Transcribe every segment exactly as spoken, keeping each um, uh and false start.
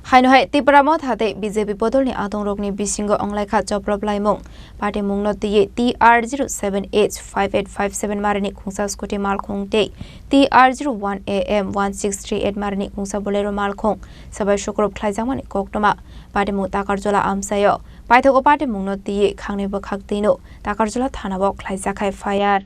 Haino hai Tipra Motha tei B J P bodolni adongrokni bisingo wnglaikha choprop laimung. Patimungno twiwi T R zero seven H five eight five seven marini khungsa scooty malkhung tei T R zero one A M one six three eight marini khungsa Bolero malkhung swbai sukurop khlaijakmani koktwma. Patimung Takarjola amchaio. Paithago patimungno twiwi khangni bwkhak twino Takarjola thanao khlaijak kha F I R.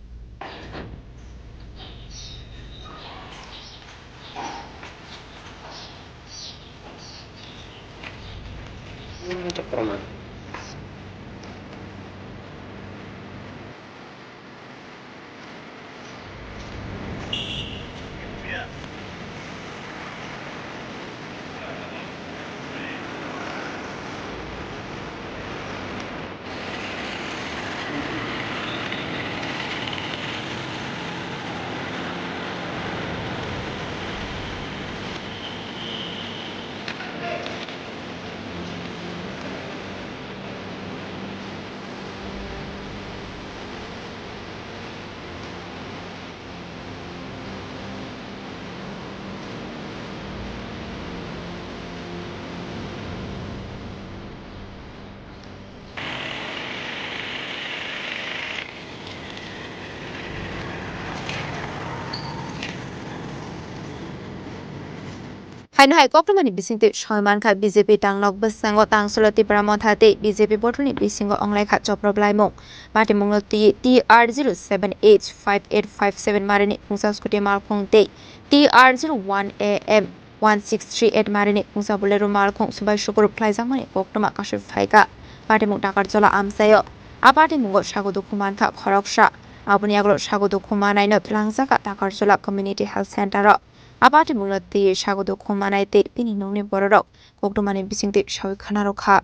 Haino hai koktwmani bisingtwi soi mankha B J P tangnok bwskango tangsulo Tipra Motha tei B J P bodolni bisingo wnglaikha choprop laimung. Patimungno twiwi T R zero seven H five eight five seven marini khungsa scooty malkhung tei T R zero one A M one six three eight marini khungsa Bolero malkhung swbai sukurop khlaijakmani koktwma kasui phaikha. Patimung Takarjola amchaio. A patimungo sago dukhu mankha khoroksa. Aboni yagulo sago dukhu manaino twlangjakha Takarjola Community Health Center o. A patimungno twiwi sago dukhu manai tei bini nokni bororok koktwmani bisingtwi saui khna rwkha.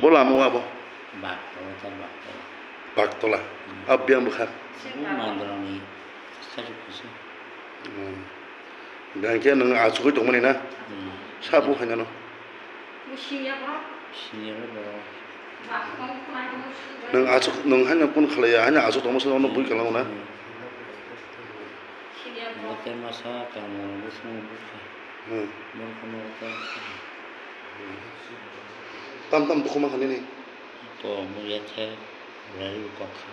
Bo lama o abo? Baktola ta, Baktola. Baktola. Hmm. Abo biyang bwkha? Bo Mandrani sari kusu. Hmm. Biyang khe nwng achugwi tongmani na? Hmm. Sa bo hai nano? Senior bo. Nwng achuk, nwng haino kun khalaiya, haino achuk tongma sano bui kalango na? Hmm. Bo tei masa tongmani bwskango bukha. Hmm. Borokno ta. Tam tam dukhu mankha nini? To muya khe, rari kokha.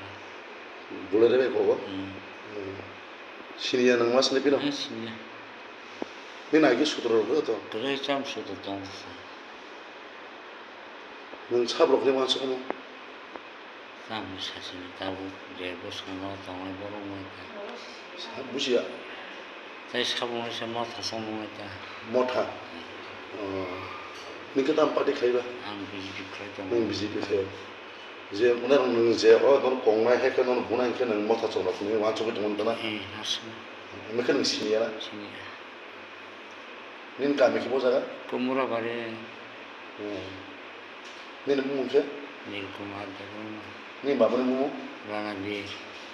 Bulai rwi bai kogo? Hmm. Hmm. Siniya nwng ma sini pino? Eh, siniya. Nini agi sutro rok to? Kwrwi cham sutro tong sa. Nwng sabrokni uansukmung? Tamo sachini tabuk je bwskango tongnai borok wngkha. Sa-, bujiya. Tei sabukni se motha songmung wngkha. Motha? Hmm. Oh. Nini khe tamo party khaiba? Ang B J P khlai tongo. Nwng B J P khe. Je mane nwng je o nono kongnai hai khe nono bunai khe nwng motha chwng rok nini uansugwi tongmani tana? Hmm, aswk. Nwng khe nwng siniya na? Siniya. Nini kami khe bo jaga? Kumura bari. Hmm. Nini bumung khe? Nil Kumar Debbarma. Nini babani bumung? Ranabir.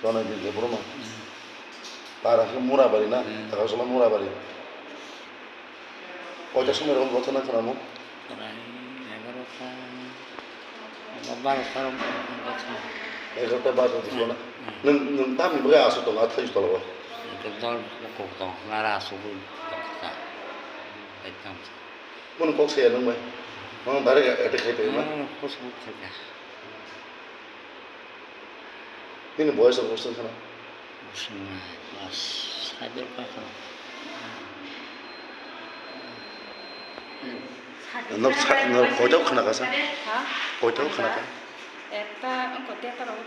Ranabir Debbarma. Hmm. Para khe Murabari na? Hmm. Takarjola Murabari. Koita somoi rokom gotho na khwnamo? Prai egarota. Baro ta rok gotho. Egarota baro gotho na? Hmm. Nwng, nwng tamni bagwi aswk tongo a thaichuk tolao? Ekdom dol kok tong, nara aswk bai tongkha. Ekdom. Bono kok saya nwng bai? Bono direct attack khai tongma? Hmm, kosok khaikha. Nini boyes rok bwswk khana? Bwswk nai, class five o kha khana. Nok sa-, nok koita o khana kasa? Ha? Koita o khana ka? Ekta, ang koita ta rok.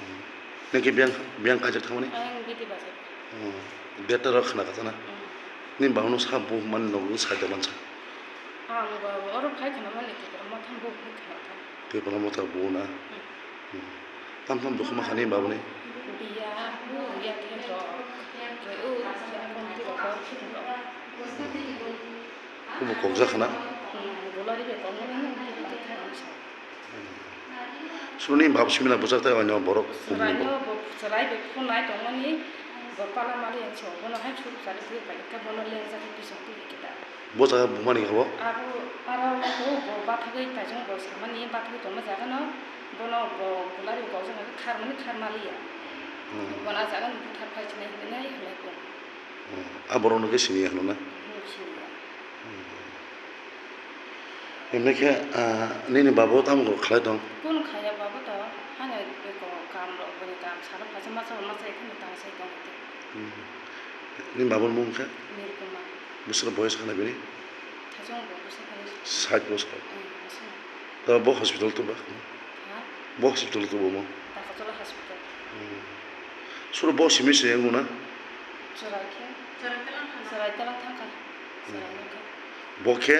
Hmm. Nini khe biyang, biyang kajak thangmani? Ang bidi bajak. Hmm. Beta rok khana kasa na? Hmm. Nini babu no sa bo man nok no sa jaman sa? Ang bo oro khai khana mani Tipra Motha bo khai khana kha. Tipra Motha bo na? Hmm. Hmm. Tam tam dukhu ma khani babuni? Biya, o biya khe rok. Khe o komti rok o khum rok. Kubo kokjak khana? Hmm, bolari be kok mani nang khe kok khe ang sa. Hmm. Suni bab simina bwchak tai oino borok kumni bo. Chwraino bo chwrai be phunai tongmani bo pala mali ang sa. Bono hai suru chari khe pai khe bono lengjak khe bising twi khe ta. Bo jaga bumani abo? Abo, aro bo, bo bathagwi paijak bo samani, bathagwi tongma jaga no, bono bo bolari bo kokjak kharmani, kharmaliya. Hmm. Bono ah jaga no buthar phai sinai hinwi nai hinwi bo. Hmm. A borokno khe siniya hwnwi na? Hmm, siniya. Emni khe, ah, nini babo tamo khlai tong? Kun khaya babo to, hano beko kam rok, bini kam salo phaisa masa masa ekheno tang sai tong. Hmm. Nini baboni mung khe? Nirukuma. Bwswk boyes khana bini? Thajong bo bwswk khani. Sait bosor. Hmm, bwswk. To bo hospital tuba? Ha? Bo hospital tubo mo? Takatula hospital. Hmm. Suro bo simi se yangu na? Chwrai khe. Chwrai talang thangkha. Chwrai nangkha. Bo khe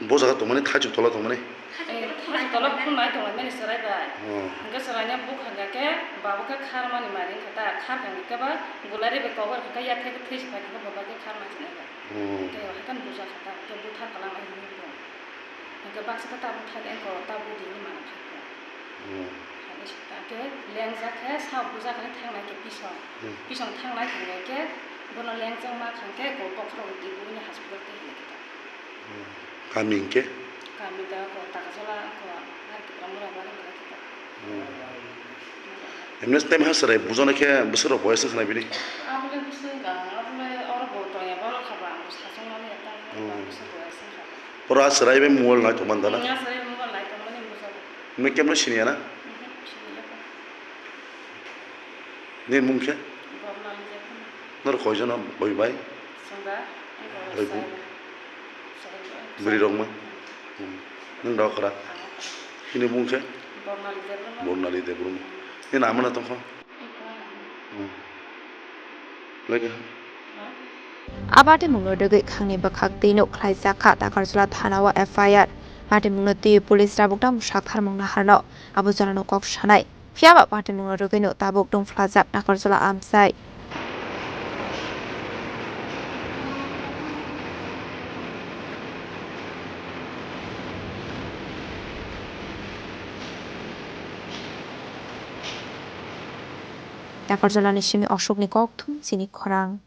bo jaga tongmani thaichuk tola tongmani? Eh, thaichuk tola phunai tongmani chwrai bai. Oh. Hwnkhe chwraino bukha hwnkhe babo khe kharmani mari wngkha ta, kharkha hwnkhe ba gulari bai kobor hwnkhe yathai khe thwi se phai hwnkhe bo bai khe kharmani sinai bai. Oh. Hwnkhe haikhe bujakha ta, hwnkhe buthar kwlangma hinwi bo. Hwnkhe baksa khe tabuk thani eko tabuk dini mana thangkhe. Hmm. Hwnwi sakha. Hwnkhe lengjak khe sak bujakha ni thangnai khe pisong. Hmm. Pisong thangnai hwnkhe khe bono lengjak ma kha khe eko bokhorok twi bini hospital twi hinwi khe ta. Hmm. Kami hwnkhe? Kami da eko Takajala eko R K Pura mura bari hinwi khe ta. Hmm. Emni time ha chwrai bujana khe bwswk rok boyes wngkha na bini? Abole bwswk wngkha, abole oro bo tongya bono kha ba ang bo sachwng mani ya ta. Hmm. Bwswk boyes wngkha. Oro a chwrai bai mobile nai tongmani da na? Hmm, a chwrai mobile nai tongmani bujak. Nini kemno siniya na? Mhm, siniya kho. Nini mung khe? Bornali Debbarma. Nor koijon boi bai? Chwng da, ang bo Oi, sai. Bwrwi rok ma? Hmm. Nwng da okra? Ang okra. Nini mung khe? Bornali Debbarma. Bornali Debbarma. Nini ama na tong kho? Ang kho. Hmm. Lagi. A patimungno rwgwi khangni bwkhak twi nuk khlaijak kha Takarjala thana-o F I R. Patimungno twiwi police tabuk tamo saktharmung naharno abo jorano kok sanai. Phiya ba patimungno rwgwino tabuk tongphlajak Takarjala amchai. Takarjalani simi Ashokni kokthum chini khorang.